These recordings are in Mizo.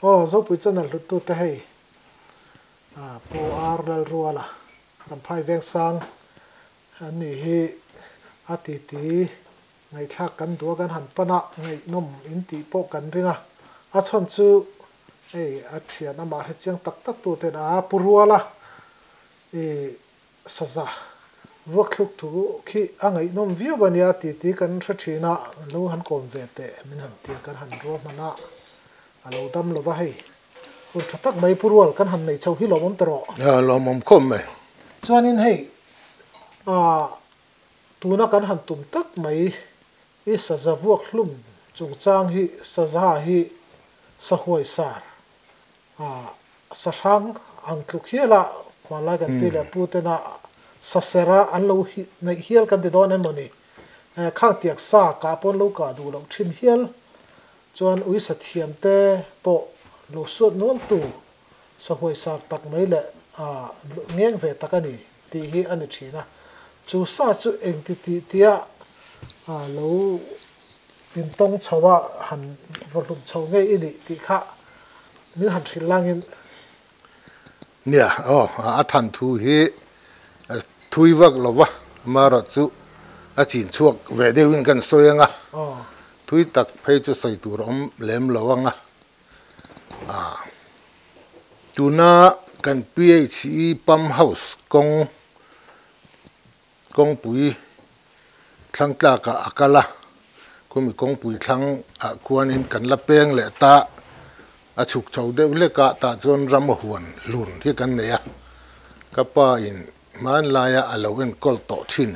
Aw Zopui channel hluttute hei Pu Ar Lalruala Champhai Vengsang an nih hi a titi ngaihthlak kan duh a kan han pan a ngaihnawm in tih pawh kan ring a a chhan chu hei a thian amah hrechiang tak tak tu ten a Pu Ruala i saza vuakthluk thu khi a ngaihnawm viau a nia tih tih kan hre thin a, lo han kawm ve teh min han tia kan han ruah hman a, a lo dam lo va hei hun tha tak mai pu rual kan han nei chho hi lawmawm ta rawh. A lawmawm khawp mai. Chuanin hei ah tuna kan han tum tak mai i saza vuak hlum chungchang hi saza hi sahuai sar A sahrang ang tluk hial a, hmanlai kan pi leh pu tena sasera an lo neih hial kan ti dawn em mawni? Khang tiang sa kah pawn lo kah duh loh thin hial chuan uisa thiam te pawh lo suat nual tu sahuai sar tak mai leh ngeng ve tak a ni tih hi a ni thin a. Chu sa chu engti tih tia lo Intawng chho a han vawhlum chho ngei i nih tih kha min han hrilh langin. Nia, aw, a than thu hi thui vak lo va, amaherawh chu a chin chhuak ve deuhin kan sawi ang a, thui tak phei chu sawi tur a awm lem lo ang a. Tuna kan PHE Pump House kawng Kawngpui thlang tlakah a kal a, khumi kawngpui thlang ah khuanin kan la peng leh ta, a chhuk chho deuh hlek a, tah chuan ram huan hlun hi kan nei a, ka pa in hmanlaia a lo enkawl tawh thin.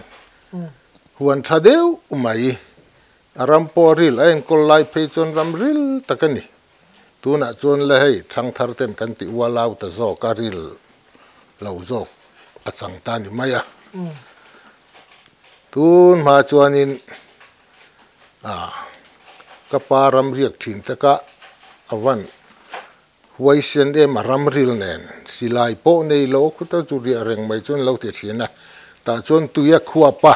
Huan tha deuh mai, a ram pawh a ril a enkawl lai phei chuan ram ril tak a ni. Tunah chuan le hei thangthar ten kan tih ual au ta zawk a ril lo zawk a chang ta ni mai a. Tun hma chuanin ah ka pa ram riak thin te kha a van huaisen em a ram ril nen silai pawh nei lo khuta chu riah reng mai chuan lo ti thin a. Tah chuan tui a khuap a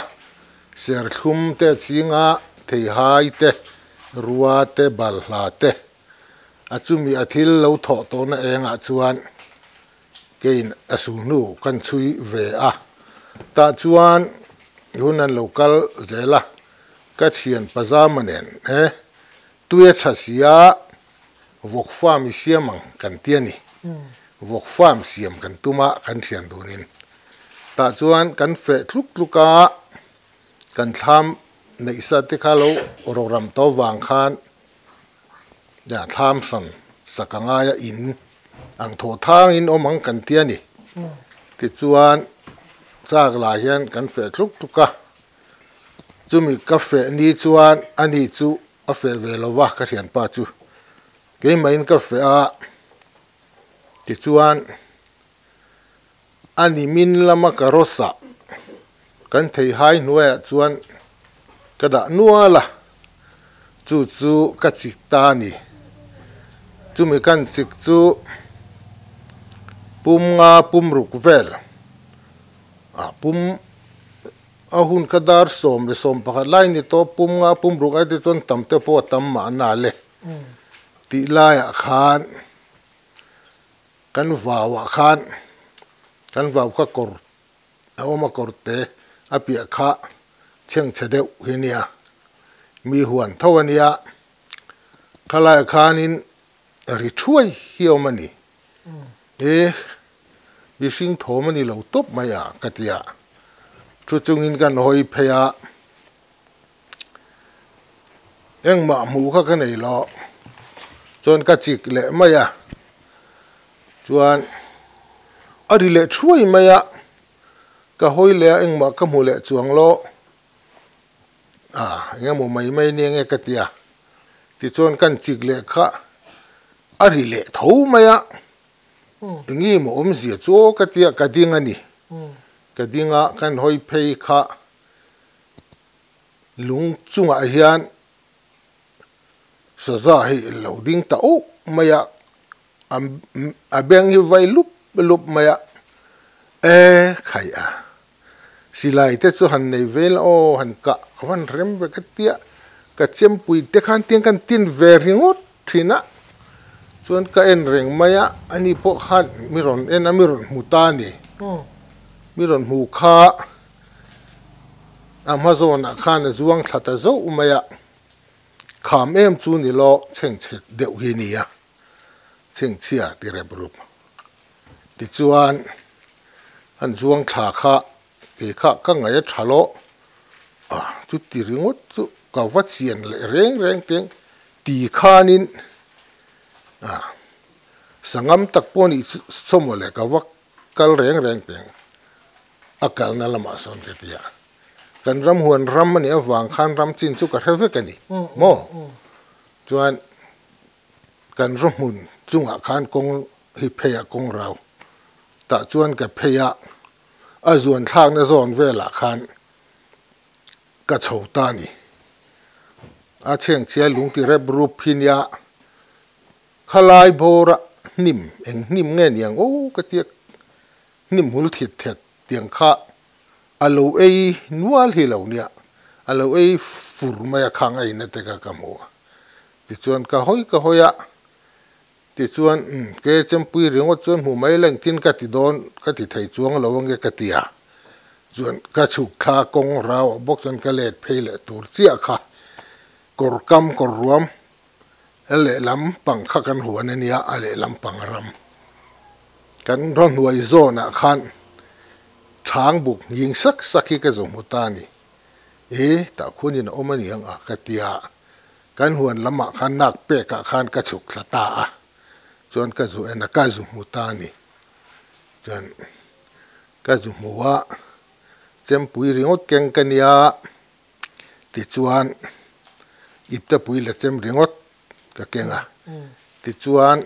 serthlum te a ching a theihai te rua te balhla te a chumi a thil lo thawh tawhna engah chuan Keiin a su hnu kan chhui ve a, tah chuan hun an lo kal zel a, ka thian pajama nen he tui a tha sia vawk farm i siam ang kan ti a ni, vawk farm siam kan tum a kan thian dunin tah chuan kan feh tluk tluk a, kan thlam neih sa te kha lo rawram to vang khan Thlam hran sak a ngai a in ang thaw thangin awm ang kan ti a ni. Tichuan chak lah hian kan feh tluk tluk a, chumi ka feh ni chuan ani chu a feh ve lo va ka thianpa chu keimahin ka feh a, tichuan ani min lama ka rawsa kan theihai hnuaiah chuan ka dah nual a, chu chu ka chik ta a ni. Chumi kan chik chu pum nga pum ruk vel ah pum a hun kha dar 11 lai ni tawh pum nga pum ruk ai te chuan tam te pawh a tam mahna le tih laiah khan. Kan vauah khan kan vau kha kawr a awm a kawr te a piah kha chhengchhe deuh hi nia mi huan tho a nia khalaiah khanin ri thuai hi a awm a ni e mihring thawm a ni lo tawp mai a ka ti a thu chungin kan hawi phei a engmah hmuh kha ka nei lo chuan ka chik leh mai a chuan a ri leh thuai mai a ka hawi leh a engmah ka hmu leh chuang lo ah eng emaw mai mai nia nge ka ti a tichuan kan chik leh kha a ri leh tho mai a eng nge maw awmzia chu aw ka ti a ka ding a ni ka ding a kan hawi phei kha. Lung chungah hian saza hi lo ding ta auh mai a, a beng hi vai lup lup mai a, e khai a, silai te chu han nei ve la aw han kah a van rem ve ka tia, ka chempui te khan tiang khan tin ve ringawt thin a, Chuan ka en reng mai a, ani pawh khan mi rawn en a, mi rawn hmu ta a ni. Mi rawn hmu kha a hma zawnah khan a zuang thla ta zauh mai a, kham em chu ni law chhengchhe deuh hi a ni a, chhengchhia ti rep rup. Tichuan an zuang thla kha Kei kha ka ngaih a tha lo a, chuti ringawt chu ka va chian leh reng reng teng ti khanin a sangam tak pawh nih chu saw mawle ka va kal reng reng teng a kalna lamah sawn ka ti a, kan ram huan ram a nih avang khan ram chin chu ka hre vek a ni maw? Chuan kan rawhmun chungah khan kawng hi phei a kawng rau tah chuan ka phei a. A zuan thlakna zawn velah khan ka chho ta a ni. A chhengchhia lung ti rep rup hi nia khalai bawra hnim eng hnim nge niang aw ka tia hnim hul thit thet tiang kha a lo ei nual hi lo nia a lo ei fur mai a khang a in a te kha ka hmu a tichuan ka hawi ka hawi a. Tichuan, Umm, ke chempui ringawt chuan hmu mai la engtin ka ti dawn, ka ti thei chuang lo ange ka ti a. Chuan ka chhuk thla kawng rau ah bawk chuan ka let phei leh tur chiah kha kawr kam kawr ruam a lehlam pang kha kan huan a nia, a lehlam pang ram kan rawhnuai zawn ah khan chhang buk nghing sak sak hi ka zu hmu ta a ni. E, tah khuanin a awm a niang a ka ti a. Kan huan lamah khan nak pekah khan ka chhuk thla ta a, chuan ka zu en a, ka zu hmu ta a ni. Chuan ka zu hmu a, chempui ringawt keng ka nia, tichuan iptepui la chem ringawt ka keng a, tichuan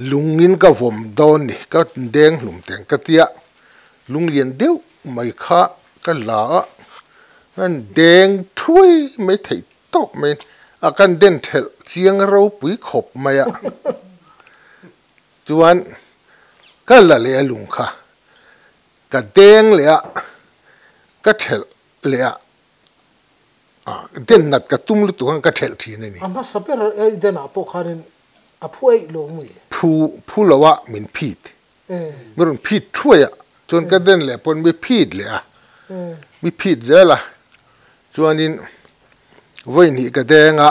lungin ka vawm dawn ni, ka deng hlum teng ka tia, lunglian deuh mai kha ka la a. Kan deng thuai mai theih tawp mai a, kan den thelh chiang ropui khawp mai a, chuan ka la leh a lung kha ka deng leh a, ka thelh leh a, den nat ka tum lutuk ang ka thelh thin a ni. A hmasa ber ei denah pawh khanin a phu eih lo mui. Phu phu lo a min phit. Mi rawn phit thuai a, chuan ka den leh pawn mi phit leh a, mi phit zel a, chuanin vawi hnih ka deng a,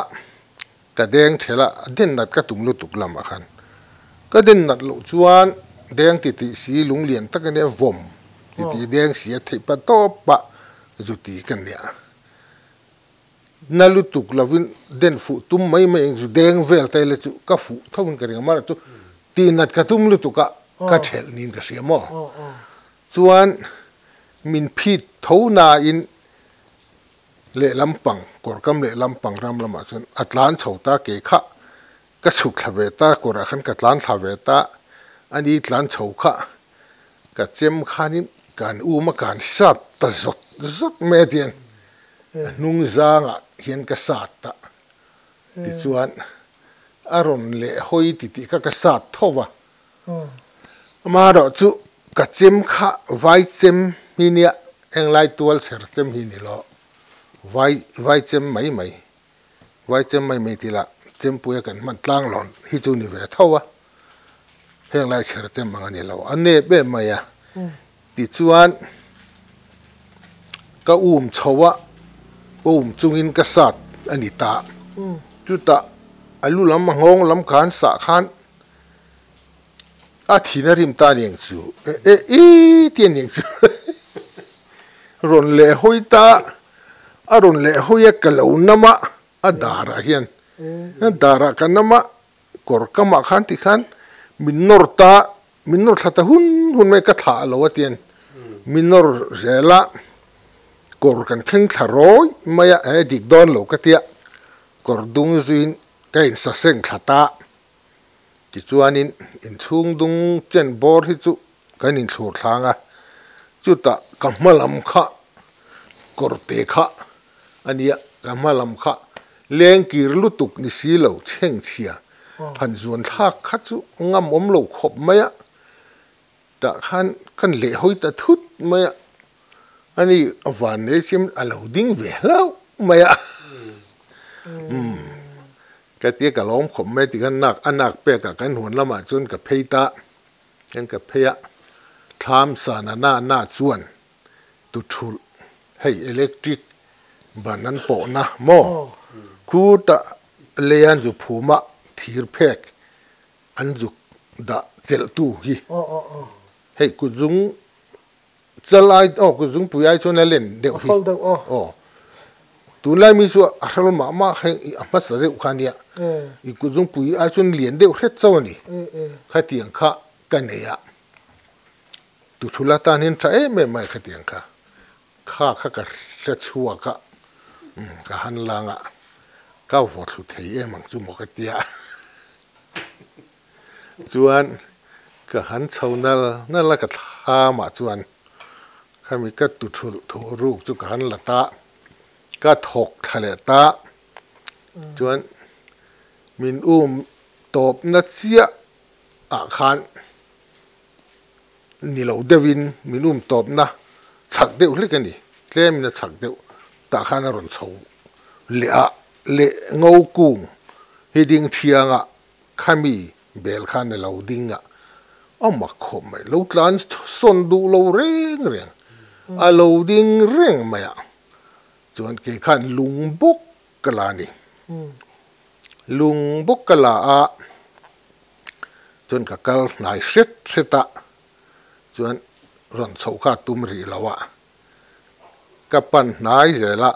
ka deng ṭhelh a, a den nat ka tum lutuk lamah khan ka den nat loh chuan deng ti tih si lunglian tak ania vawm ti tih deng si a theih pa tawp a zu ti ka nia. Na lutuk lovin den fuh tum mai mai eng chu deng vel ta ila chu ka fuh tho in ka ring a, mahse chu tihnat ka tum lutuk a ka thelh niin ka hria maw? Chuan min phit tho nain lehlam pang kawr kam lehlam pang ram lamah chuan a tlan chho ta ke kha ka chhuk thla ve ta kawrah khan ka tlan thla ve ta ani tlan chho kha Ka chem khanin kan um a kan sat ta zawt zawt mai a tiang a hnung zangah hian ka sat ta tichuan a rawn leh hawi ti tih kha ka sat tho va amaherawh chu ka chem kha vai chem hi nia henglai tual chher chem hi ni lo vai vai chem mai mai vai chem mai mai tih lah chempuia kan hman tlang lawn hi chu ni ve tho a. Heng lai chher chem ang a ni lo, a nep em mai a. Tichuan ka um chho a, um chungin ka sat a ni ta. Chutah a lu lam a nghawng lam khan sah khan a thin a rim ta aniang chu, e e i ti aniang chu rawn leh hawi ta, a rawn leh hawi a ka lo nam a, a darah hian a darah ka nam a. Kawr kamah khan ti khan min nawr ta, min nawr thla ta hun hun mai ka thlah lo a tian min nawr zel a, kawr kan thleng thla rawi mai a, he dik dawn lo ka tia, kawr dung zuiin ka insaseng thla ta, tichuanin inchhung dung chen bawr hi chu kan inthlur thlang a, chutah ka hma lam kha kawr te kha a nia, ka hma lam kha lengkir lutuk ni si lo chhengchhia han zuan thlak kha chu ngam awm lo khawp mai a, tah khan kan leh hawi ta thut mai a, ani a van nei sim a lo ding ve hlauh mai a, umm. Ka tia ka lawm khawp mai ti khan nak a nak pek ah kan huan lamah chuan ka phei ta hian ka phei a, thlam sana na na chuan tu thulh hei electric ban an pawhna maw khutah lei an zu phum a thir phek an zuk dah chelh tu hi hei kutzung Chal ai aw kut zungpui ai chuan a len deuh hi aw tunlai mi chu a hral mah mah heng i a hmasa deuh kha nia i kut zungpui ai chuan lian deuh hret chauh a ni khatiang kha ka nei a tuthul atan hian tha em em mai khatiang kha kha kha ka hre chhuak a ka han lang a ka vaw thlu thei em ang chu maw ka tia Chuan ka han chho nal nal a, ka thlamah chuan khami ka tuthulh thuh ruk chu ka han la ta, ka thawk thla leh ta. Chuan min um tawpna chiah ah khan ni lo deuhin min um tawpna chhak deuh hlek a ni, tlemin a chhak deuh tah khan a rawn chho leh a, leh ngo kung hi ding thiangah Khami bel khan a lo ding a, a mak khawp mai. Lo tlan sawn duh lo reng reng, a lo ding reng mai a. Chuan kei khan lung bawk ka la a ni. Lung bawk ka la a, chuan ka kal hnai hret hret a, chuan rawn chhoh kha a tum rih lo a. Ka pan hnai zel a,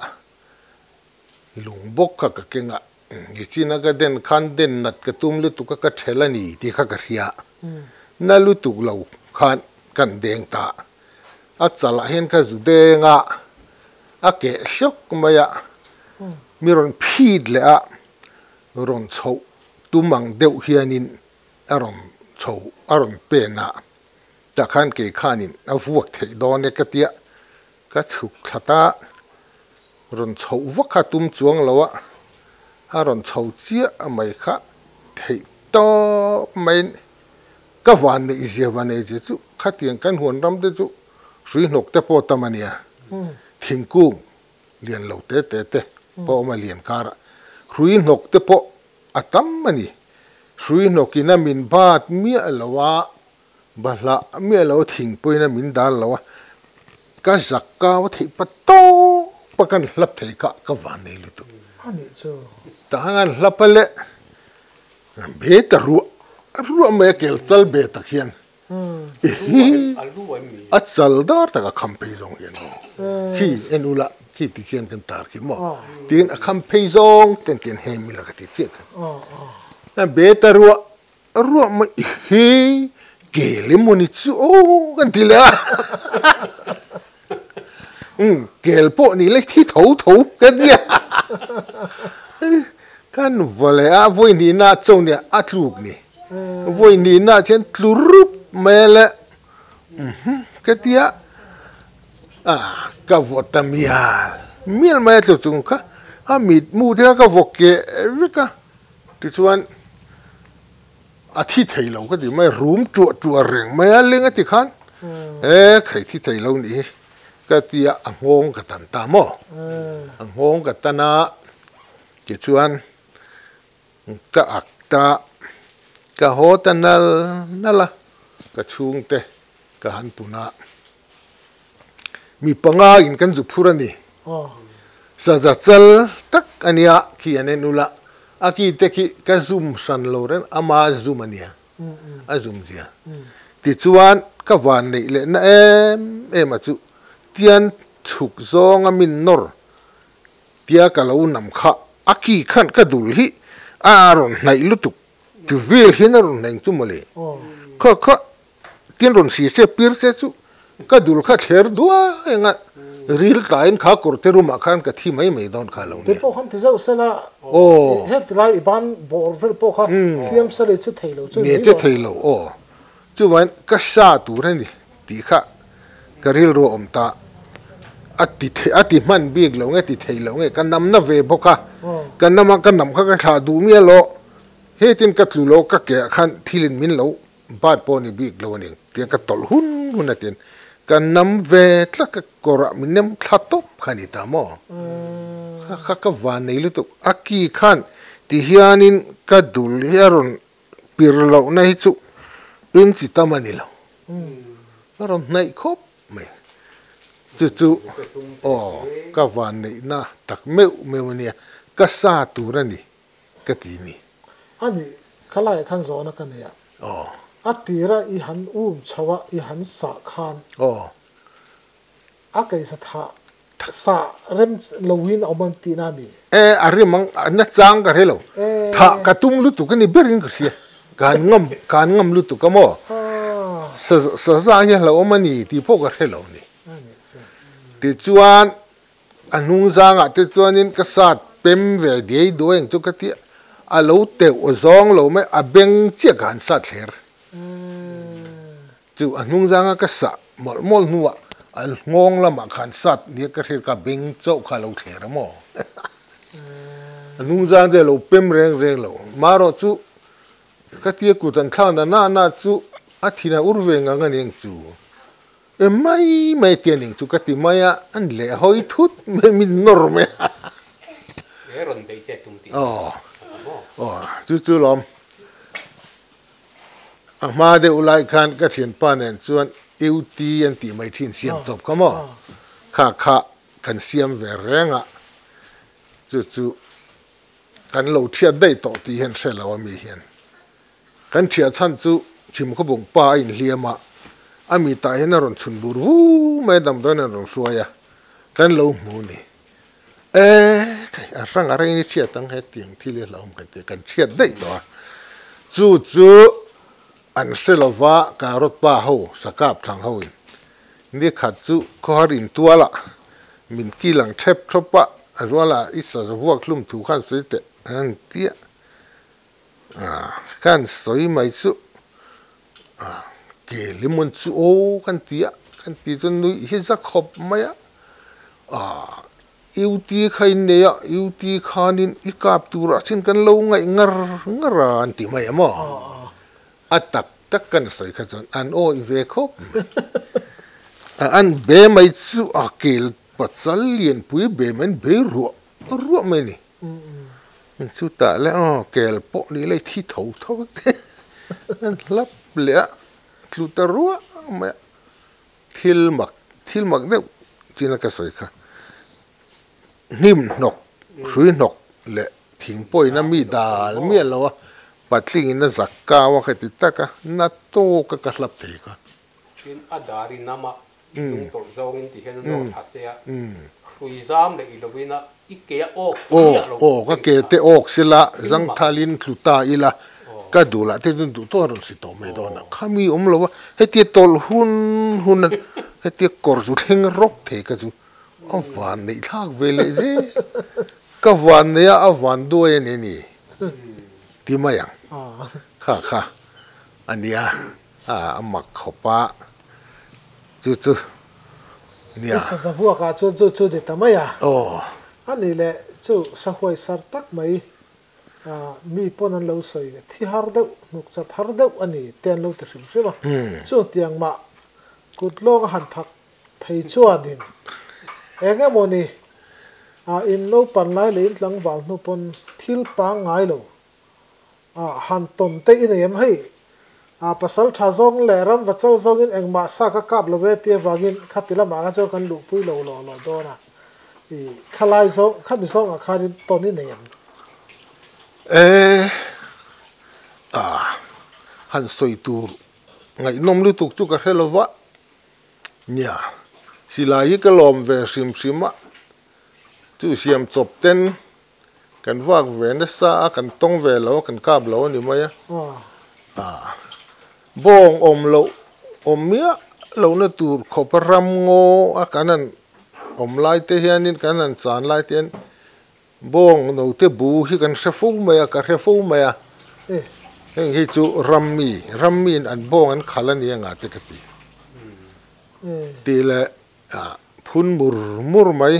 lung bawk kha ka keng a. Nichina ka den khan den nat ka tum lutuk a ka ṭhel a ni tih kha ka hria. Na lutuk lo khan kan deng ta. A chalah hian ka zu deng a, a keh hlawk mai a, mi rawn phit leh a, rawn chhoh tum ang deuh hianin a rawn chho a rawn pen a, tah khan kei khanin a vuak theih dawn e ka tia, ka chhuk thla ta. Rawn chhoh vak kha tum chuang lo a, a rawn chho chiah mai kha theih tawp maiin ka van neih zia va nei che chu khatiang kan huan ram te chu hrui hnawk te pawh tam a nia, thingkung lian lo te te te pawh awm a lian karah hrui hnawk te pawh a tam a ni, hrui hnawkin a min bat miah lo a. Bahlah miah lo thing pawhin a min dal lo a, ka zak kau a theih pa tawp a kan hlap thei kha ka van nei lutuk. A nih chu. Tah khan kan hlap a le be ta ruah ruah mai a kel chal be tak hian a chal dar tak a kham phei zawng hian aw khi en ula khi ti khian kan tar khi maw tiin a kham phei zawng ten tian hem ila ka ti chiah khan be ta ruah Ruah mai hi kel emaw ni chu aw kan ti leh a, umm kel pawh ni leh thi tho tho ka ti a, kan va leh a vawi hnihna cho nia a tluk ni, vawi hnihna chuan tlu rup mai a le umm ka ti a, ah ka vaw ta mial mial mai a tlu chung kha a mitmu te kha ka vaw keh vek a. Tichuan, a thi thei lo ka ti mai, rum tuah tuah reng mai a leng a ti khan, e khai thi thei lo nih hi ka ti a, a nghawng ka tan ta maw? A nghawng ka tan a, tichuan ka ak ta, ka haw ta nal nal a, ka chhungte ka han tun a, mi panga in kan zu phur a ni. Saza chal tak a nia khi an en ula, a ki te khi ka zum hran lo reng ama zum a nia, a zum zia. Tichuan ka van neih leh na em em a chu tian chhuk zawnga min nawr tia ka lo nam kha a ki khan ka dul hi a rawn hnaih lutuk ti vel hian a rawn hnaih chu mawle. Kha kha Tin rawn si se pir se chu ka dul kha thler duai anga ril tlaiin kha kawr te room ah khan ka thi mai mai dawn kha lo nia. Te pawh khan ti zauh sela heti lai i ban bawr vel pawh kha hriam sela i che thei lo chu ni che thei lo aw chuvain ka sa tur a ni tih kha ka rilru a awm ta a ti thei a ti hman bik lo nge ti thei lo nge ka namna ve bawk a ka nama ka nam kha ka thlah duh mial aw hetin ka tlu lo ka ke ah khan thilin min lo Bat pawh ni bik lo a ni tiang ka tawlh hun hun a tin ka nam ve tlat ka kawrah min nem thla tawp kha a ni ta maw? Kha kha ka van nei lutuk a ki khan Tihianin ka dul hi a rawn pir lohna hi chu inchi tam a ni lo. A rawn hnaih khawp mai. Chu chu aw ka vanneihna tak meuh meuh a nia, ka sa tur a ni ka ti ni. A nih, khalaiah khan zawhna ka nei a. Aw. A tira i han um chho a, i han sah khan. Aw. A keisa thah sah rem loin a awm ang tihna a mi? E, a rem ang, a na chang ka hre lo. Thah ka tum lutuk a ni berin ka hria. Ka han ngam, ka han ngam lutuk a maw? Sa, saza hi a hlauhawm a ni tih pawh ka hre lo a ni. Tichuan, a hnung zangah te chuanin ka sat pem ve diai duai ang chu ka ti a, a lo teuh zawng lo mai, a beng chiah ka han sat thler. Chu a hnung zanga ka sah mawlh mawlh hnuah a nghawng lamah khan sat nia ka hriat kha beng chauh kha a lo thler a maw? A hnung zang te a lo pem reng reng lo. Marawh chu ka tia kut an thlak na na na chu a thin a ur ve ngang a ni ang chu. E mai mai tia ning chu ka ti mai a, an leh hawi thut mai min nawr mai a. E rawn beih che tum tih Aw aw chu chu lawm. A hma deuh lai khan ka thianpa nen chuan UT an tih mai thin siam tawp kha maw? Kha kha kan siam ve reng a, chu chu kan lo thiat daih tawh tih hian hre lo a mi hian. Kan thiah chhan chu chhimkhawbung pa a inhliam a, a mi tah hian a rawn chhun bur vu mai a, damdawiin an rawn hruai a, kan lo hmu ni. E, a hrang a reng i chhiat ang he tiang thil hi a hlauhawm kan ti a, kan chhiat daih tawh a. Chu chu an hre lova Karot pa ho, Sakap thang ho in ni khat chu khawhar in tual ah min kil ang thep thawp a, a rual ah i sa vuak hlum thu khan sawi teh an ti a, khan sawi mai chu ke limon chu aw kan ti a, kan ti chuan nuih hi za khawp mai a. Ahh UT kha in nei a, UT khanin i kap turah chin kan lo ngaih ngar ngar a an ti mai a maw? A tak tak kan sawi kha chuan an awih ve khawp mai. A an be mai chu a kel pachal lianpui be mai an be ruah ruah mai a ni. Chutah le aw kel pawh ni la i thi tho tho te an hlap leh a, tlu ta ruah mai a. Thil mak, thil mak deuh chin a ka sawi kha. Hnim hnawk, hrui hnawk leh thing pawhin a mi dal miah lo a, patling in a zak kau a ka ti tak a, na tawk a ka hlap thei kha. Tin, a dar in ama lung tawlh zawng in ti hian a nawr thla che a, hrui zam leh i lovin a i ke a awk miah lo. Aw, ka ke te awk sila, zangthal in tlu ta ila, ka duh lah te chuan duh tawh a rawn si tawh mai dawn a, khami awm lo a, hetia tawlh hun hun a, hetia kawr chu thleng rawk thei ka chu a van neih thlak ve leh zel, ka van nei a, a van duai a ni a ni ti mai ang, kha kha a nia. A mak khawp a, chu chu nia. I saza vuakah chuan chu chu ni ta mai a. Aw. A nih leh chu sahuai sar tak mai mi pawn an lo sawi thi har deuh, hnuk chat har deuh a ni te an lo ti hrim hrim a. Chu tiang mah kut lawng a han thak thei chuanin eng emaw ni in naupan lai leh in tlangval hnu pawn thil pangngai lo Ah, han tawn te i nei em hei? Ah, pasal tha zawng leh ram va chal zawngin engmah sa ka kap lo ve ti avangin khati lamah khan chuan kan luhpui lo lawh lawh dawn a. I khalai zawng, khami zawngah khanin tawn i nei em? E, ah, han sawi tur ngaihnawm lutuk chu ka hre lo va. Nia, silai hi ka lawm ve hrim hrim a, chu siam chawp ten Kan vak ve nasa a, kan tawng ve lo a, kan kap lo a ni mai a. Ah, bawng awm loh, awm miah lohna tur khawp a ram ngaw a kan han awm lai te hianin, kan han chan lai te hian bawng note bu hi kan hre fo mai a, ka hre fo mai a. Heng hi chu ram mi, ram miin an bawng an khal a ni anga te ka ti. Tih leh phun mur mur mai.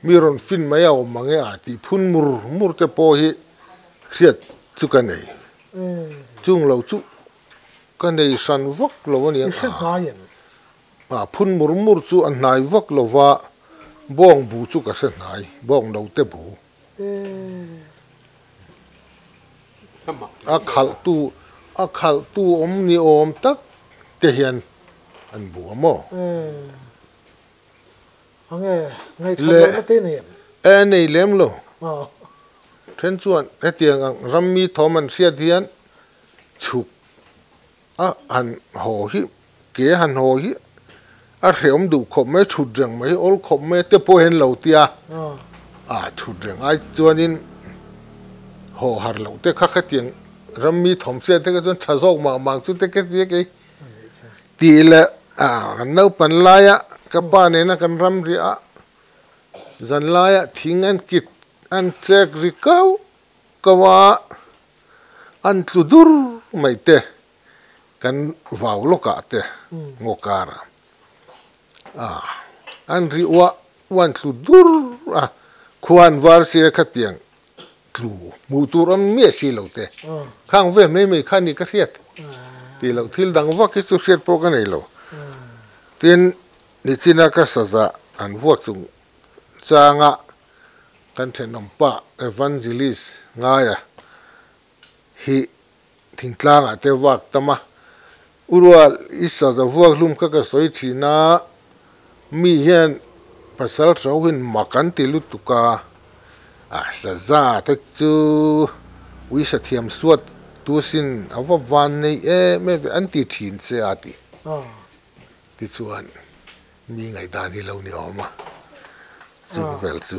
Mi rawn fin mai a awm ang e a tih phun mur mur te pawh hi hriat chu ka nei. Chung lo chu ka nei hran vak lo a ni ang a. I hre hnai em? A phun mur mur chu a hnai vak lo va, bawng bu chu ka hre hnai, bawng no te bu. A khalhtu a khalhtu awm ni awm tak te hian an bu a maw? Le e nei lem lo. Then chuan hetiang ang rammi thawm an hriat hian chhuk a han haw hi ke han haw hi a hrehawm duh khawp mai, thut reng mai hi awl khawp mai te pawh hian lo tia a thut reng ai chuanin haw har loh te kha khatiang rammi thawm hriat te kha chuan tha zawk mah mah chu te ka tia kei tih leh kan naupan laia ka pa nena kan ram riah a zan laia thing an kit an chek ri kau kau a an tlu dur mai te kan vau lawkah te ngaw karah a an ri uah uan tlu dur a khuan var sia khatiang tlu hmuh tur awm miah si lo te khang ve mai mai kha ni ka hriat tih loh thil dang vak hi chu hriat pawh ka nei lo tin nichina ka saza an vuak chung changa kan thenawm pa evangelist ngaia hi thingtlangah te vak tam a, Urual i saza vuak hlum kha ka sawi thin a, mi hian pasal tho hin mak an ti lutuk a, a saza te chu ui sathiam suat tu sin a va van nei em em ve an ti thin che a ti. Tichuan mi ngaihdan hi lo ni awm a, chung vel chu.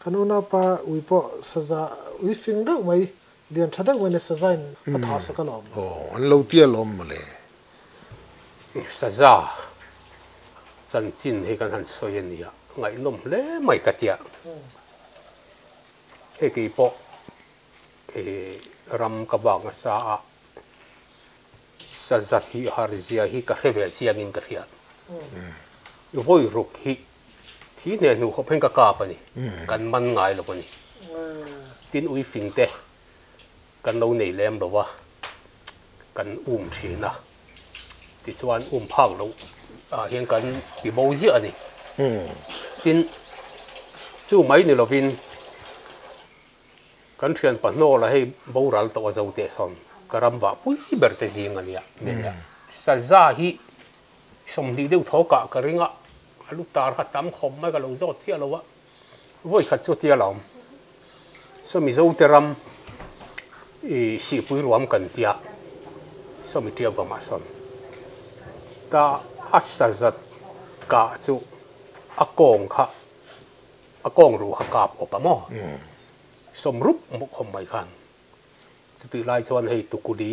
Kan unaupa ui pawh saza ui fing deuh mai Lian tha deuh mai saza in a tha sak alawm. Aw, an lo ti alawm mawle. Saza chanchin hi kan han sawi a nia, ngaihnawm hle mai ka tia. Hei kei pawh i ram ka bak nasa a, saza thih har zia hi ka hre ve chiangin ka hria. Vawi ruk hi Thi hneh hnu khawp hian ka kap a ni. Kan man ngai lo a ni. Tin ui fing te kan lo nei lem lo va, kan um thin a. Tichuan um phak loh ah hian kan ti bo ziah a ni. Tin chu mai ni lovin kan thian pahnawl a hei boral tawh a zo teh sawn ka ram vah pui ber te zing a nia. Saza hi 20 deuh tho kah ka ring a, a lu tar kha tam khawp mai ka lo zawt chiah lo a, vawi khat chu tia lawm. Saw Mizo te ram i sihpui ruam kan tia saw mi tia bawmah sawn ta a sazat kah chu a kawng kha a kawng ruh kha kap awp a maw sawm rup muk khawp mai khan. Chutih lai chuan hei Tukuli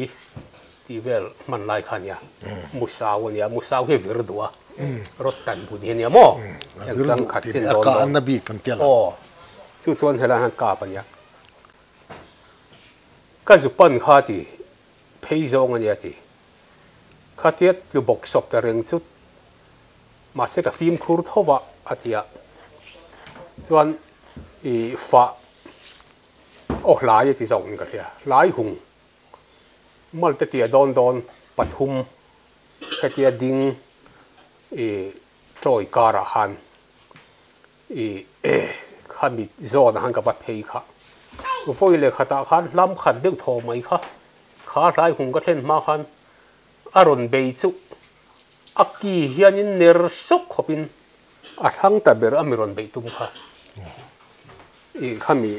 tih vel hman lai kha a nia, Musau a nia, Musau hi vir duh a, rawt tan bun hi a nia maw? Vir duh tih leh a kah na bik kan tia lo. Aw, chu chuan helai hian kap a nia. Ka zu pan kha ti phei zawng a nia ti. Khatia tlu bawk sawp ta reng chu mahse ka fimkhur tho va a tia. Chuan i fah Aw hlai a ti zawk ni ka hria. Hlai hung malte tia dawn dawn pathum hetia ding i tawi karah khan i khami zawnah khan ka va phei kha. Vawi leh khatah khan hlam khat deuh thaw mai kha kha hlai hung ka thlen hma khan a rawn bei chu a ki hianin ner sawk khawpin A thlang ta ber a mi rawn beih tum kha i khami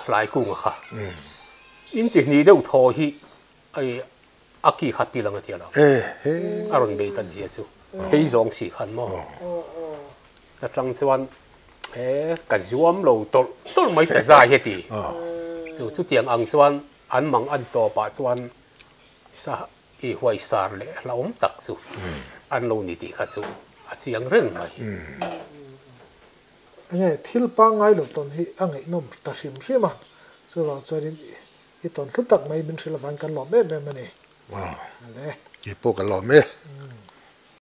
hlai kunga kha in chi hnih deuh thaw hi a ki kha pil ang a tia lo a rawn bei ta zia chu phei zawng si khan maw atang chuan he ka zuam lo tawlh tawlh mai sa zai heti chu chutiang ang chuan an mang an tawpah chuan sa I huaisar leh hlauhawm tak chu an lo ni tih kha chu a chiang reng mai. Enge thil pangngai lo tawn hi a ngaihnawm ta hrim hrim a, chuvang chuanin i tawn hlu tak mai min hrilh avangin kan lawm em em a ni. Aw, i pawh ka lawm e.